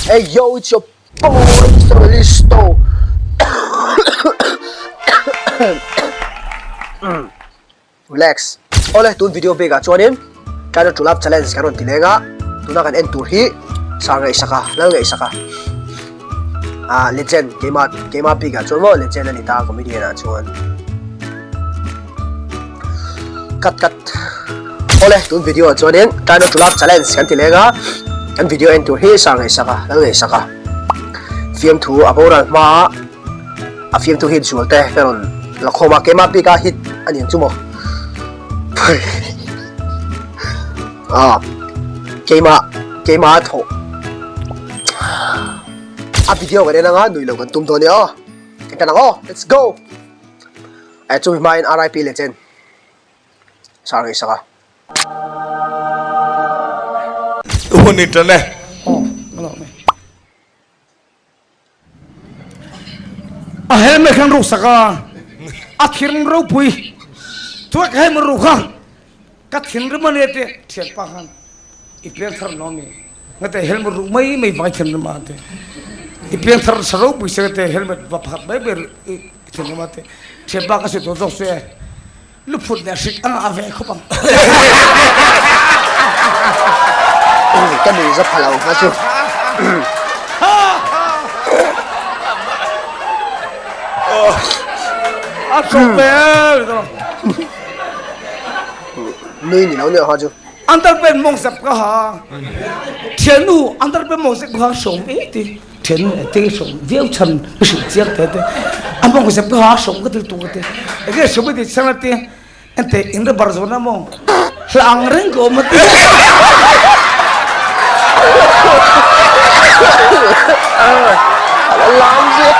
Hey yo, it's your boy, Mr. Listo. Relax. Ole, tun video bik ah chuanin Try Not To Laugh Challenge kan rawn ti leng a, tuna kan en tur hi Sir Ngaihsaka, Lal Ngaihsaka ah legend keimah keimah bik ah chuan maw legend a ni ta comedian ah chuan. Cut cut. Ole, tun video ah chuanin Try Not To Laugh Challenge kan ti leng a, kan video en tur hi Sir Ngaihsaka, Lal Ngaihsaka fiamthu a boral hma a. A fiamthu hit zual te ka rawn la khawm a, keimah bik a hit a ni ang chu maw? Ah, keimah, keimah a thawh. A video kan en anga nui lo kan tum dawn nia aw. Kan tan ang aw, let's go! Eh, chumi hmain RIP legend Sir Ngaihsaka. Hun i tan e. Aw, ka lawm e. A helmet khan ruk sak a, a thinrim ropui chuan ka helmet ruk kha ka thinrim a nia tih thianpa khan i piangthar no mi ngate helmet ruk mai mai vai thinrim a ti i piangthar sa ropui se ngate helmet va pakhat mai mai i thinrim a ti thianpa ka sawi tawh zawk se Luphut leh hrik a ngah ve khawp ang. Ka nui za pha lo kha chu. A tawp ve e. Nui ni lo nia kha chu. Underpant mawng zep ka ha. Thiannu underpant mawng zep ka ha sawm e ti. Thiannu e te sawm viau chhan ka hrilh chiang te te. A mawng zep ka ha sawm ka til tu ka ti. Enge sawm i ti chang a ti. Ente in ra bar zawn a maw. Hla ang reng ka awm a ti. Lam zet.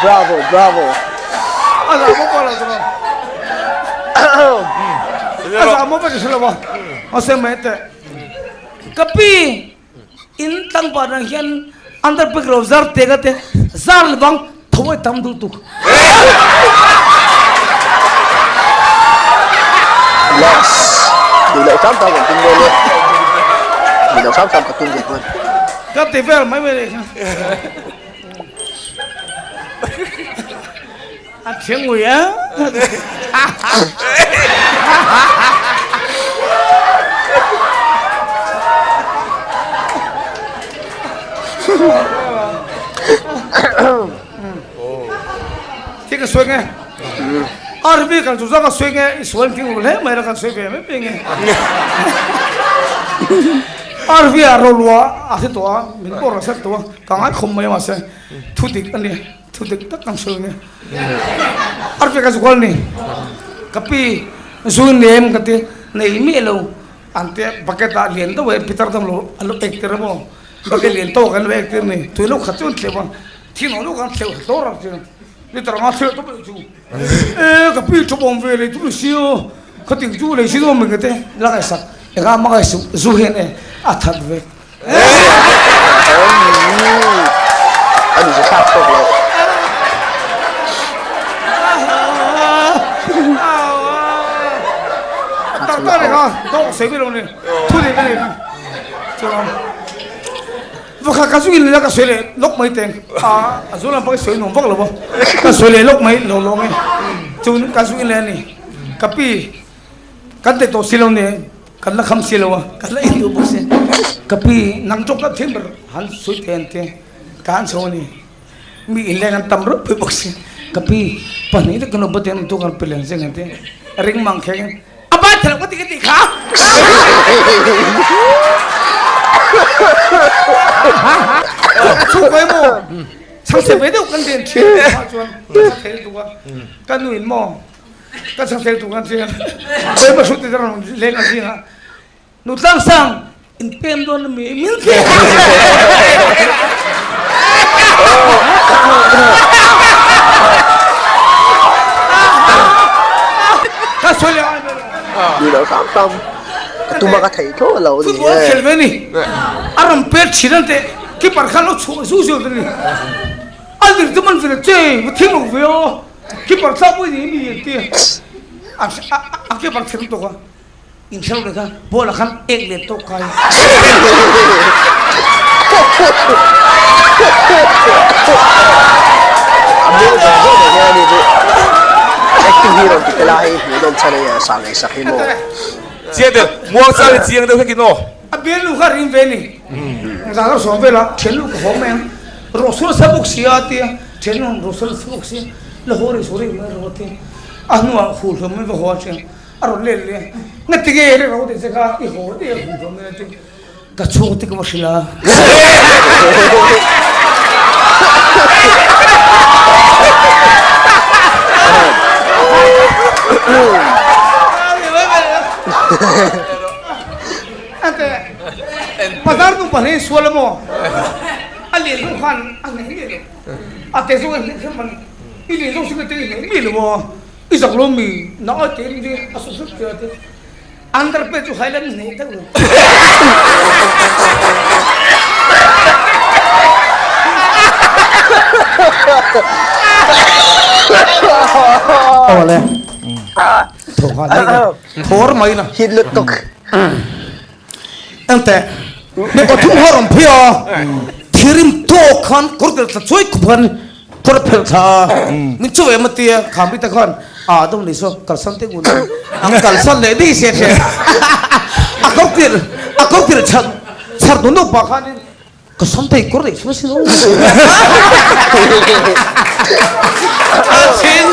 Bravo, bravo. A za mo pa lo chuan. A za mo pa chu lo ba. A seng mai teh. Ka pi in tlangval rang hian under pek ro zar te ka te zar le bang tho ai tam dul tuk. Relax. Duh loh hram hram kan tum dawn e. Duh loh hram hram ka tum ve dawn. Ka ti vel mai mai leh kha. A thiang ngui a. Thi ka suai nge. RV kan chu ka suai nge i sual thing hle mai ra kan suai ve mai pe nge. RV a ro lua a thi to a min pawh ra set to a ka ngai khom mai ma se thu dik ani. Thu dik tak kan sawi nge. Arfi ka zual ni. Ka pi zu nem ka ti nei mi lo an te bucket ah lian deuh e pitar dang lo an lo ek tir emaw bucket lian tawk an lo ek tir ni tui lo khat chu an thleuh a thin awm deuh khan thleuh hlawr ang chu liter anga thleuh tawp leh chu e ka pi thu awm ve lei chu ni sio khating chu lei si dawn mai ka ti la ngaihsak engah mah ngaihsuh zu hian e a that vek. A ni thlak tawk lo. Tak tak ni kha dawk sei lo ni thu ni ka ni kha chuan vakha ka zu in la ka soi le lok mai teng a a zu lam pa ka soi nuam vak lo ba ka soi le lok mai lo lo nge chu ka zu in le ni ka pi kan te to si lo ni Kan la kham si lo a, kan la in duh bawk si. Ka pi, nang chu ka thin ber han sui te an ti, ka han chho a ni. Mi in leng an tam reuh pui bawk si. Ka pi, pahnih lek kan upa te an tu kan pe leng zeng an ti. Ring mang kheng in, a ban thei lo ka ti ka ti kha. Chhungkaw emaw, chhangchhe ve deuh kan den thin chuan ka chhangchhe lutuk a, ka nu in maw Ka chhangthel tu kan sia. Koi ma hrut te ran leng a zinga. Nu tlang sang in pem don mi min the. Ka soi le ai. Ni lo sam sam. Ka tuma ka thei tho lo ni. Football khel ve ni. Aram pet thinan te keeper khan lo chu zu zu ni. Al dir tu man ve che thing lo ve o. Keeper thlak pawh ni mi an ti a keeper thin tuk a. Inhrelo leh kha ball ah khan ek lian tawk kai. A hmel zawng zawng mai hian ani chu acting hi rawn ti tel a hei hmuhnawm chhan a nia sang ngaihsak hi maw. Chiang deuh muang chang hi chiang deuh hlek in aw. A bial nu kha ring ve ni. Zan lo sawm vel a thian nu ka haw mai ang. Rawhsur sa bawk sia a tia thian nu rawhsur sa bawk sia la haw rih suh rih mai rawh a tia a hnuah hul hlawm mai va haw a thian. A rawn let leh a, Ngati nge i ro tih che kha i haw daih a hmu hlawm ila chu ka chhungte ka va hrilh a. Bazar nu pahnih sual a maw? A lian zawk khan a hneh miah lo. A te zawk a hneh kher mai. I lian zawk chu ka te i hneh miah lo a. I zak lo mi na ai te rin a su hrep che a ti. Underpants chu Highland hneh deuh lo. Awle. Tho kha dai thor mai na. Hit lutuk. Ente mi pathum ho rawn phei a, thirim tawk khan kawr tel thla chuai khup khan kawr a phelh thla a, min chu em a tia Khambi te khan a dawng ni saw kalsan te ngun ang kalsan leh daih se hre a kawr tir a kawr tir chhar chhar nu nupa khanin ka sam thei kawr neih chhung a sin aw a chhing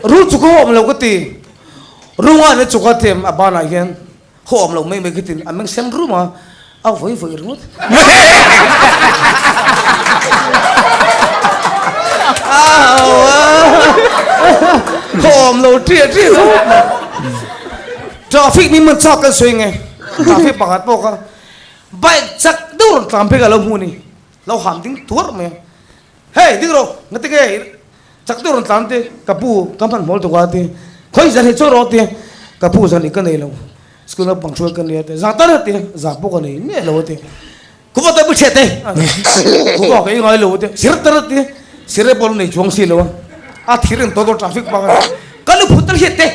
rul chu ka awm lo ka ti. Runga ni chuk a them a banah hian khaw awm lo mai mai khitin a meng sen rum a, a vawi vawi ringawt. Khaw awm lo ṭiah ṭiah lo. Traffic min man chak kan sawi nge, traffic pakhat pawh kha bike chak deuh rawn tlan phei ka lo hmu a ni, lo ham ding tuarh mai a. Hey ding rawh, ngati nge chak deuh rawn tlan te, ka pu ka hman hmawl tuk a ti, khawi zan hi chaw rawh ti, ka pu zan hi ka nei lo, school naupang hruai ka nia ti, zah tar a ti, zah pawh ka nei miah lo a ti, ku va tawi chhe te, ku va ka i ngai lo a ti, sir tar a ti, sir e pawh nei chuang si lo a, a thir in tawt traffic bang a, ka nu phut tar hiat te,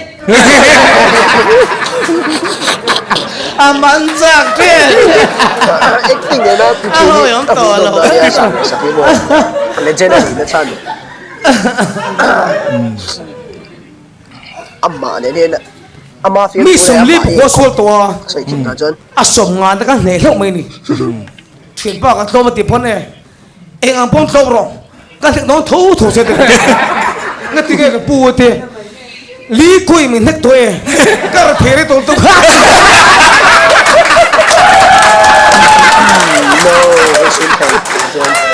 a man chak te. Acting nena pi chu hi a hmuh nawm dan nia sang sak hi maw legend a nih na chhan. Amah nen hian ama Mi sawmli pakua sual tawh a, a sawm ngan te kha hneh hlauh mai a ni. Thianpa ka tlawm a ti pawn e, eng ang pawn tlawm rawh, ka hnek dawn tho tho che ti. Ngati nge ka pu a ti, li kui min hnek tawh e, ka ra thei rei tawh lutuk.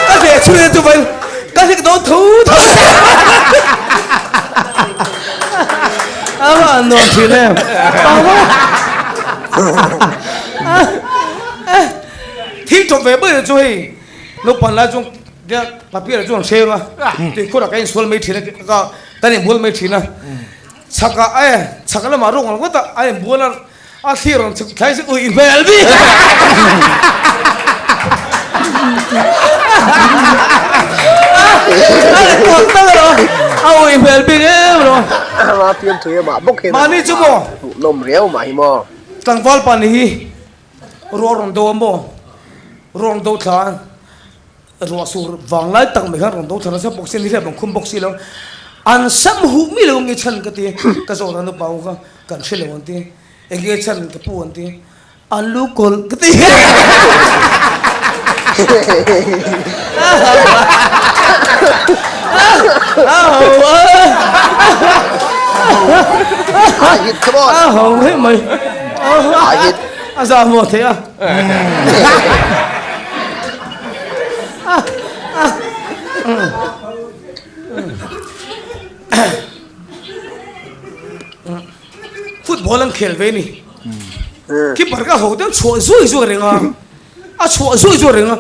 Ka hneh chhun e chu vai. Ka hlik dawn tho tho. A va nuam thin em. Thil tawp ve ber chu hei naupang lai chuan papier chu an hreng a, tuikhur ah ka insual mai thin a, kan inbual mai thin a, chhakah e chhak lamah rawng ngawt a a inbual a, A thlir rawn chhuk thlai chu ui hmel bik. A ui hmel bik em lo. Ma pian thui amah bawk hian. Mahni chu maw? Hmuhnawm riau mah hi maw? Tlangval pa ni hi ruah rawn do a maw? Ruah rawn do thla ruah sur vang lai tak mai khan rawn do thla nasa bawk si a, nihliap an khum bawk si lo. An sam huh mi lo nge chhan ka ti, ka zawh dan upa ho kha. Kan hre lo an ti, enge chhan ka pu an ti, an lu kawlh ka ti. A hit come on. A ho mai mai. A hit. A za maw thei a. Football an khel ve ni. Keeper ka ho deuh chhuah zui zui reng a, a chhuah zui zui reng a,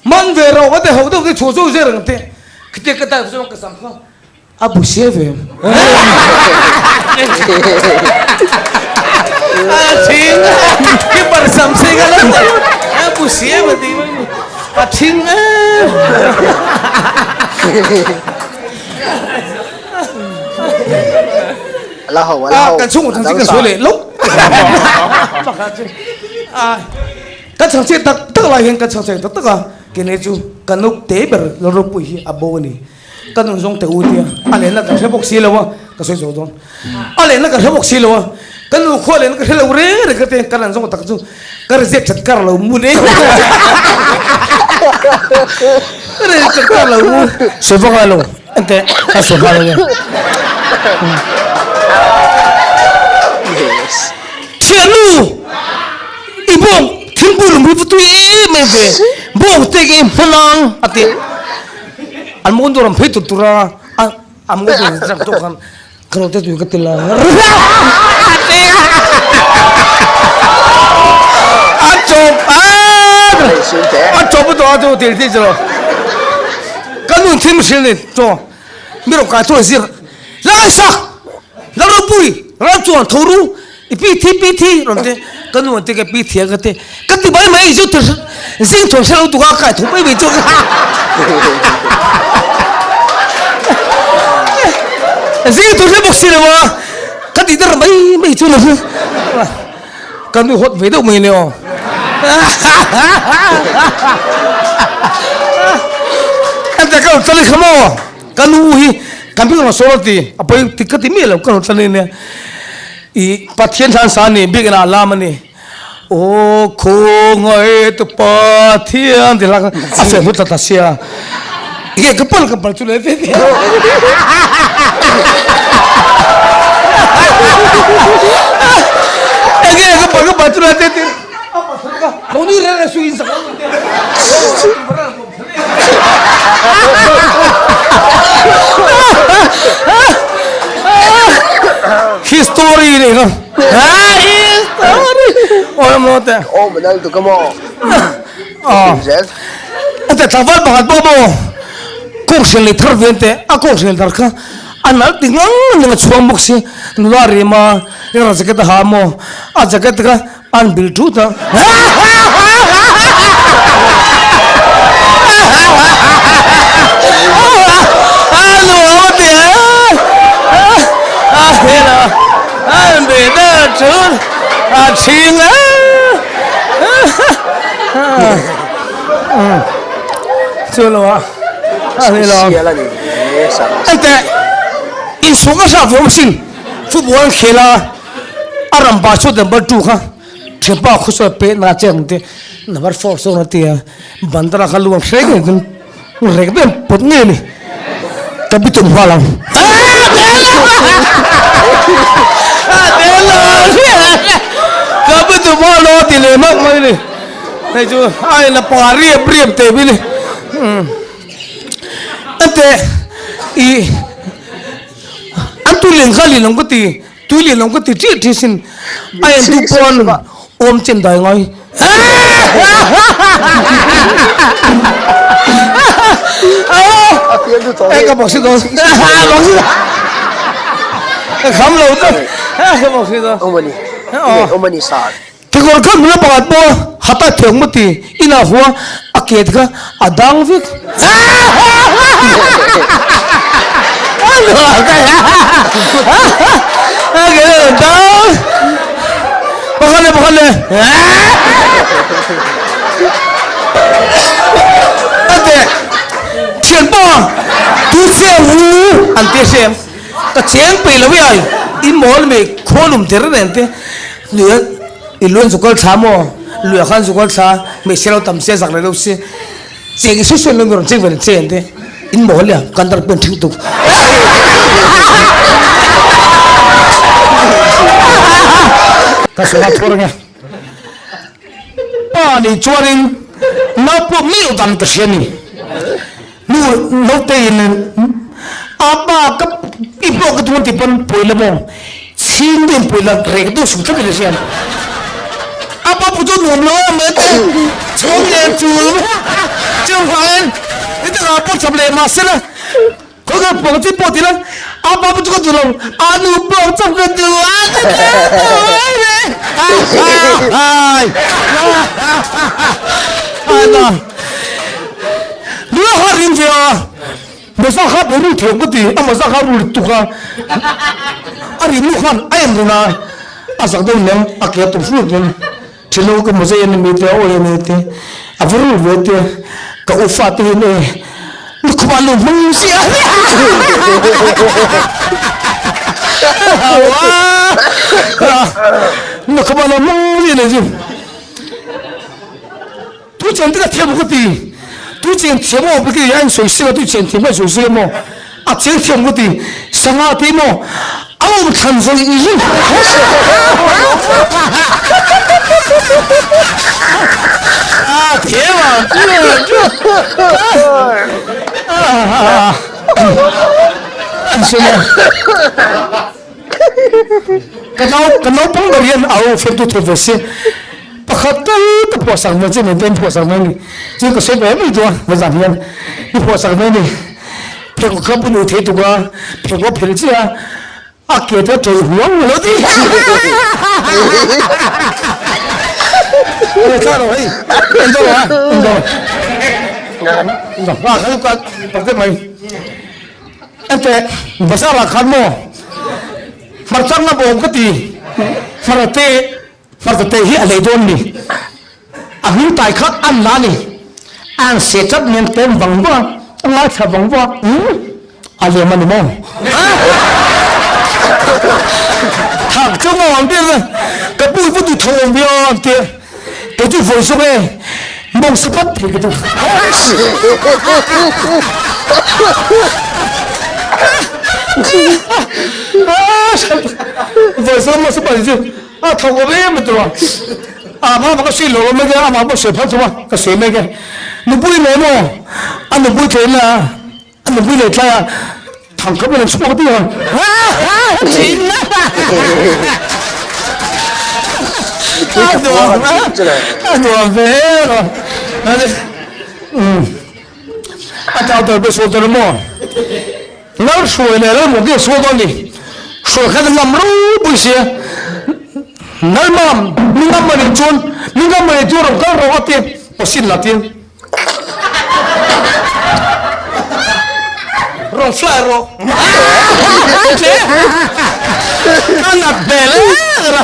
man ve rawh ka ti ho deuh te chhuah zui zui reng te, khiti ka dive chuan ka sam kha a bu sia ve. A thing keeper sam sei ka lo a bu sia ve ti mai ni, a thing em. La ho a la ho. Kan chhungkaw chanchin kan sawi leh lo. Pakhat chu kan chhangchhiat tak tak lai hian kan chhangchhiat tak tak a, kene chu ka naute ber Lalropui hi a bo a ni. Ka nun zawng teh u tia a lenna ka hre bawk si lo a, ka sawi zo dawn. A lenna ka hre bawk si lo a, ka nu khua lenna ka hre lo reng reng ka ti, ka nun zawng tak chu ka reject that kar lo mu ne. Ka reject that kar lo mu. Sawi vak ngai lo, enteh ka sawi nghal ange. Yes. Thiannu, i bawng thingpui lung hi va tui em em ve, bawng te ke i hmanang a ti. An mawn tur an phei tur tur a, a mawn tur zak tawh khan ka lo te tui ka ti la. A chawp a a chawp tawh a chu til ti chu ka nun thim hrilh ni chaw mi rawh kai chuan zir la ngaihsak la ropui ral chuan tho ru I pi thi pi thi rawn ti ka nu an ti ka pi thi a ka ti ka ti mai mai chu zing thawn hre lo tuk a kai tho mai mai chu zing thawn hre bawk si lo a ka ti der mai mai chu lo ka nu hot ve deuh mai ne aw ka ka tali khamo Ka nu hi kan bik lo sawn a ti, a pawi tik ka ti miah lo ka rawn tlan ania. I Pathian thlan sa ni biakinn ah lam a ni. Aw khawngaih tu Pathian ti hla kha a fel hlut tlat a sia. Enge ka pal ka pal chu le ve ve. Enge ka pal ka pal chu le te te. A pasal ka lo ni reng reng su in sak lo te. History nih kha. History. Oi mo te. Aw manal tu ka mo. Ah. Ate tlangval pakhat pawh maw kawnghren lei thar ve te a kawnghren thar kha a nal ti ngang ngang a chhuang bawk si nula rima a jacket a ha maw a jacket kha An bil thut a. An bil thut a chhing a. Chu lo a. A ni lo. Enteh insuk a hra vawm sin football an khel a. A ram pa chu number 2 kha thianpa khu sawi peh na che ang te number 4 sawn a ti a bandara kha luang hreng ngei chuan rek ber pawt ngei a ni ka bi tum nghal ang ka bi tum nghal a ti leh mak mai ni hei chu a in a pa riap riap teh mai ni ante i An tui lian kha lian lo ka ti, tui lian lo ka ti ṭih ṭih sin. A en tu pawn awm chen dai ngai. E ka bawk si dawn. Ka kham lo ta. Ka bawk si dawn. Awmani. Awmani sar. Kekawr kha nula pakhat pawh hata theng maw ti inah hua a ket kha a dang vek. A ket a dang. Pakhat leh pakhat leh. A teh thianpa tu che wu an ti a hre. Ka cheng peih lo i ai i mawl mai khawnum der nen te. Luia i luan zu kal thla maw? Luia khan zu kal thla, hmeichhia lo tam sia zak leh deuh si. Cheng i sawi sawi lo mi rawn cheng ve che an ti. In maw lia kan dar pen thing tuk. Ka sawi a thur ange. Pa nih chuanin nau pawh miau dan ka hria ni. Nu naute in a pa ka i pawh ka tum ti pawn pawi la maw chhing deuh in pawi la rek deuh suh tlat in a hria a pa pu chu nuam lo em mai te chhawng leh chul chuvangin i taka pawh chap leh mahse la khawi ka pawng chi pawh ti la a pa pu chu ka duh lo a nu pawh chap ka duh a a Nula kha ring ve a, mawza kha boru thiam ka ti, a mawza kha rul tuk a. A ri nu khan a en reng a, a zak deuh nen a ke a tum hlut nen Thilo ka mawzei a ni mi te a awi a ni te a va rul ve te ka u fa te hian e lukhum ah lo hmang ziah lukhum ah lo hmang ziah le chu tu chen te ka thiam ka ti tu chen thiam aw ka ti a in sawi sek a tu chen thiam ka in sawi sek a maw A cheng thiam ka ti. Sanga ti maw a um thlan zong i zung. A thiam a. Ka nau ka naupang ber hian au fiamtu thei ve si. Pakhat tal ka phuah sak ve che nen te in phuah sak ve ni. Chu ka sawi ve mai duh a vazan hian i phuah sak ve ni. Phek kha punu thei tuk a, phek a phel chiah a, a ke te a tawih huang lo ti. Hei tla lo hei, en do a, en do. Ba kha ka pak te mai. Ente bazar ah khan maw hmarchang na bawm ka ti. Hmarte hmarcha te hi a lei dawn ni. A hming tai kha an la ni. An se tlat nen tlem vang vang a, a ngaithla vang vang a, umm a lem a ni maw? Thak chu maw an ti a, ka pu i va duh tho awm viau an ti a, kei chu vawi zawk e, mawng sa pat thei ka duh. Vawi zawk mawng sa pat chu a tho awm em a ti a. A mah ka sawi lo a mai a, amah pawh sawi phal thung a, ka sawi mek e. Nupui leh maw? A nupui tlei na, a nupui leh tlai a, thangkam a rawn chhuak deuh a. A nuam a, a nuam ve em a. A tau tel pawh sawi tel maw? Lal hruai leh lal mawk hi a sual dawn ni. Hruai khan a ngam ropui sia. Lal mam, mi ngam a nih chuan, mi ngam a nih chu rawn kal rawh a ti, Pasin la tia. Rawn fly rawh. A nat hmel em a.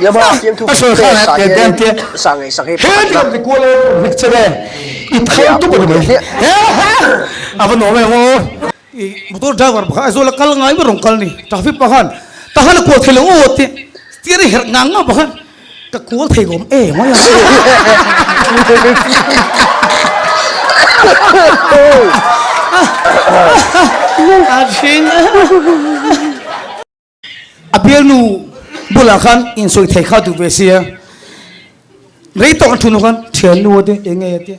Yamaha fiamthu A sawi khan a ti a ti. Sa ngaihsak hi He ti ti kual e rik che ve. I thau tup a ni mai. A va nuam em aw. I motor driver pakhat Aizawl a kal ngai ber rawn kal ni. Traffic pa khan tahan a kual thei lo aw a ti. Steering herh ngang ngang pakhat ka kual thei awm em mai a. A hring. A bialnu bulah khan insawi thei kha duh ve sia, rei tawk an thu hnu khan thiannu a tia eng nge a tia,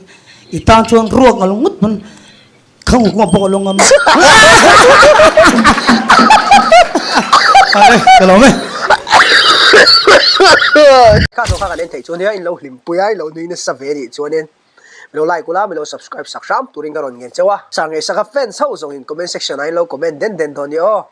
i tan chuan ruak a lo ngawt pawn kha u kawng pawh a lo ngam a. Awle ka lawm e. Kha zawh kha kan en theih chuan nia in lo hlimpui a, in lo nui nasa ve anih chuanin mi lo like ula, mi lo subscribe sak hram turin ka rawn ngen cheu a. Sa ngei saka fans ho zawngin comment section ah in lo comment den den dawn nia aw.